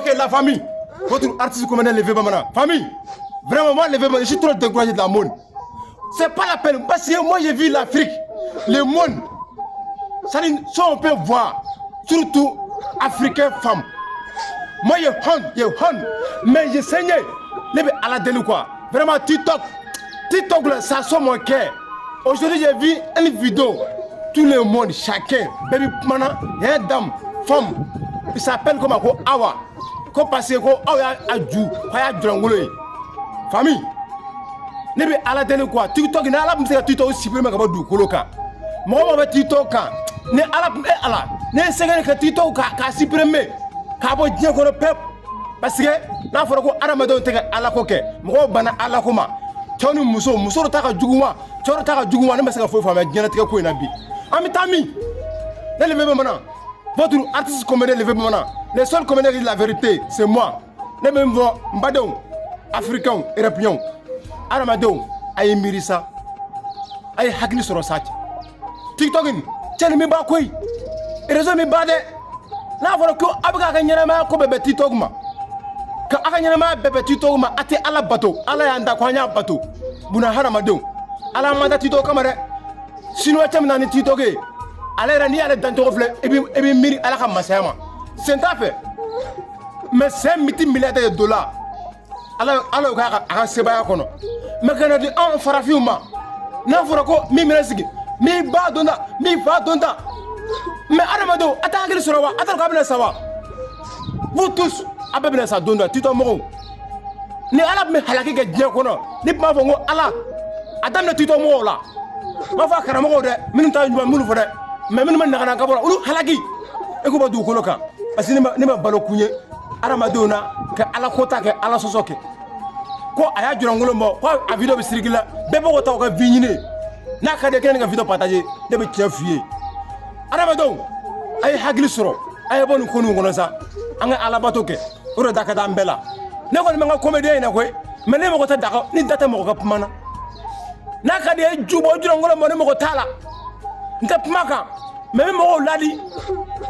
Ok, la famille, votre artiste comédien le vieux bamanan. Famille, vraiment, moi, le vieux bamanan, je suis trop découragé de la monde. C'est pas la peine, parce que moi, j'ai vu l'Afrique, le monde. Ça, si on peut voir, surtout africain femme. Moi, j'ai honte, j'ai honte. Mais j'ai saigné. Ne bɛ Ala deli quoi. Vraiment, TikTok, TikTok, là, ça sort mon cœur. Aujourd'hui, j'ai vu une vidéo. Tout le monde, chacun, baby, maintenant, il y a une dame, femme, il s'appelle comment ko Awa. Ko parce que ko aw y'a a ju, ko y'a jɔlɔngolo ye. Famille, ne bɛ Ala deli quoi. TikTok, ni Ala tun bɛ se ka TikTok supprimer ka bɔ dugukolo kan. Mɔgɔ mɔgɔ bɛ TikTok kan, ni Ala tun e Ala, ne ye sɛgɛn ka TikTok k'a supprimer k'a bɔ diɲɛ kɔnɔ pep. Parce que n'a fɔra ko adamadenw tɛ ka Ala ko kɛ, mɔgɔw banna Ala ko ma. Cɛw ni musow, muso dɔ ta ka jugu wa, cɛw dɔ ta ka jugu wa, ne ma se ka foyi faamuya diɲɛlatigɛ ko in na bi. An bɛ taa min? Ne le bɛ bamanan. Votre artiste comédien le vieux bamanan. Le seul comédien qui dit la vérité, c'est moi. Ne bɛ min fɔ n badenw, africains, européens, adamadenw, a ye miiri sa, a ye hakili sɔrɔ sa. Cɛ, TikTok nin, cɛ nin min b'a koyi, réseau min ba dɛ. N'a fɔra ko a bɛ k'a ka ɲɛnamaya ko bɛɛ bɛn TikTok ma, ka a ka ɲɛnamaya bɛɛ bɛn TikTok ma, a tɛ Ala bato. Ala y'an da ko an y'a bato. Buna hadamadenw, Ala man da TikTok kama dɛ. Sinuwa cɛ min na ni TikTok ye, ale yɛrɛ, n'i y'ale dancogo filɛ, e bɛ miiri Ala ka masaya ma. Sen t'a fɛ, mais c'est multimilliardaire de dollars. Ala, Ala y'o k'a ka a ka sebaaya kɔnɔ. Mais ka na di anw farafinw ma, n'a fɔra ko min bɛna sigi min ba don ta, min fa don ta, mais adamadenw, a t'a hakili sɔrɔ wa? A t'a dɔn k'a bɛna sa wa? Vous tous, a bɛɛ bɛna sa don dɔ. TikTok mɔgɔw, ni Ala tun bɛ halaki kɛ diɲɛ kɔnɔ, ni tun b'a fɔ n ko Ala a daminɛ TikTok mɔgɔw la. N b'a fɔ a karamɔgɔw dɛ, minnu ta ɲuman minnu fɔ dɛ, mais minnu bɛ nagana ka bɔ la, olu halaki e k'u bɔ dugukolo kan, parce que ne ma balo kun ye adamadenw na ka Ala ko ta kɛ, Ala sɔsɔ kɛ. Ko a y'a jɔlɔnkolon bɔ, ko a vidéo bɛ circuler la, bɛɛ bɛ k'o ta o ka vie ɲini. N'a ka di ye, k'e ne ka vidéo partager, ne bɛ tiɲɛ f'i ye. Adamadenw, a ye hakili sɔrɔ, a ye bɔ nin ko ninnu kɔnɔ sa. An ka alabato kɛ, o de da ka d'an bɛɛ la. Ne kɔni bɛ n ka comédien in na koyi, mais ne mɔgɔ tɛ daga ni da tɛ mɔgɔ ka kuma na. N'a ka di ye, ju bɔ jɔlɔnkolon bɔ, ne mɔgɔ t'a la, n tɛ kuma kan, mais n bɛ mɔgɔw ladi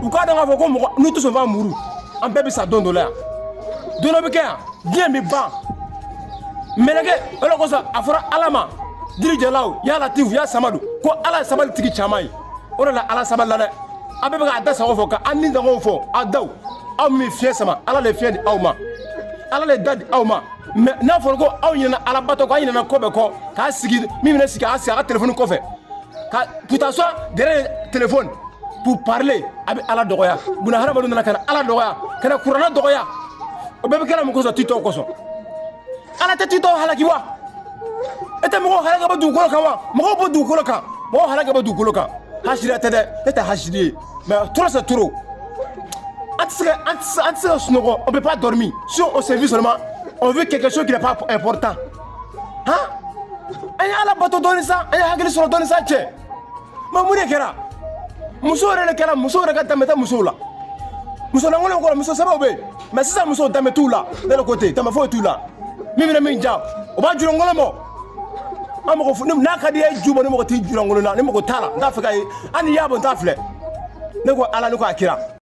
u k'a dɔn k'a fɔ ko mɔgɔ n'u tɛ sɔn f'a muru, an bɛɛ bɛ sa don dɔ la yan. Don dɔ bɛ kɛ yan, diɲɛ bɛ ban mɛlɛkɛ. O de kosɔn a fɔra Ala ma jiri jalaw ya latifu ya samadu, ko Ala ye sabali tigi caman ye. O de la Ala sabali la dɛ. A bɛɛ bɛ k'a da sago fɔ, ka an ni dangaw fɔ. A daw aw min fiɲɛ sama, Ala de fiɲɛ di aw ma, Ala de da di aw ma. Mais n'a fɔra ko aw ɲinɛna Ala bato kɔ, aw ɲinɛna ko bɛɛ kɔ, k'a sigi min bɛna sigi, a sigi a ka téléphone kɔfɛ, ka pour t'asseoir derrière le téléphone pour parler, a bɛ Ala dɔgɔya. Buna hadamadenw nana ka na Ala dɔgɔya, ka na kuranɛ dɔgɔya. O bɛɛ bɛ kɛra mun kosɔn? TikTok kosɔn. Ala tɛ TikTok halaki wa? E tɛ mɔgɔw halaki ka bɔ dugukolo kan wa? Mɔgɔw bɔ dugukolo kan, mɔgɔw halaki ka bɔ dugukolo kan. Hasiriya tɛ dɛ, ne tɛ hasiri ye, mais trop c'est trop. An tɛ se ka an tɛ se ka sunɔgɔ, on peut pas dormir. Si on se vit seulement, on veut quelque chose qui n'est pas important. Han, an ye Ala bato dɔɔni sa, an ye hakili sɔrɔ dɔɔni sa. Cɛ, mais mun de kɛra? Muso yɛrɛ de kɛra, muso yɛrɛ ka danbe tɛ musow la. Muso lankolon kɔrɔ, muso sɛbɛw bɛ yen, mais sisan musow danbe t'u la. Ne de ko ten, danbe foyi t'u la. Min bɛna min ja, o b'a julankolon bɔ. An mɔgɔ n'a ka di ye, ju bɔ. Ni mɔgɔ t'i julankolon na, ni mɔgɔ t'a la, n t'a fɛ ka ye. Hali n'i y'a bɔ, n t'a filɛ. Ne ko Ala, ne ko a kira.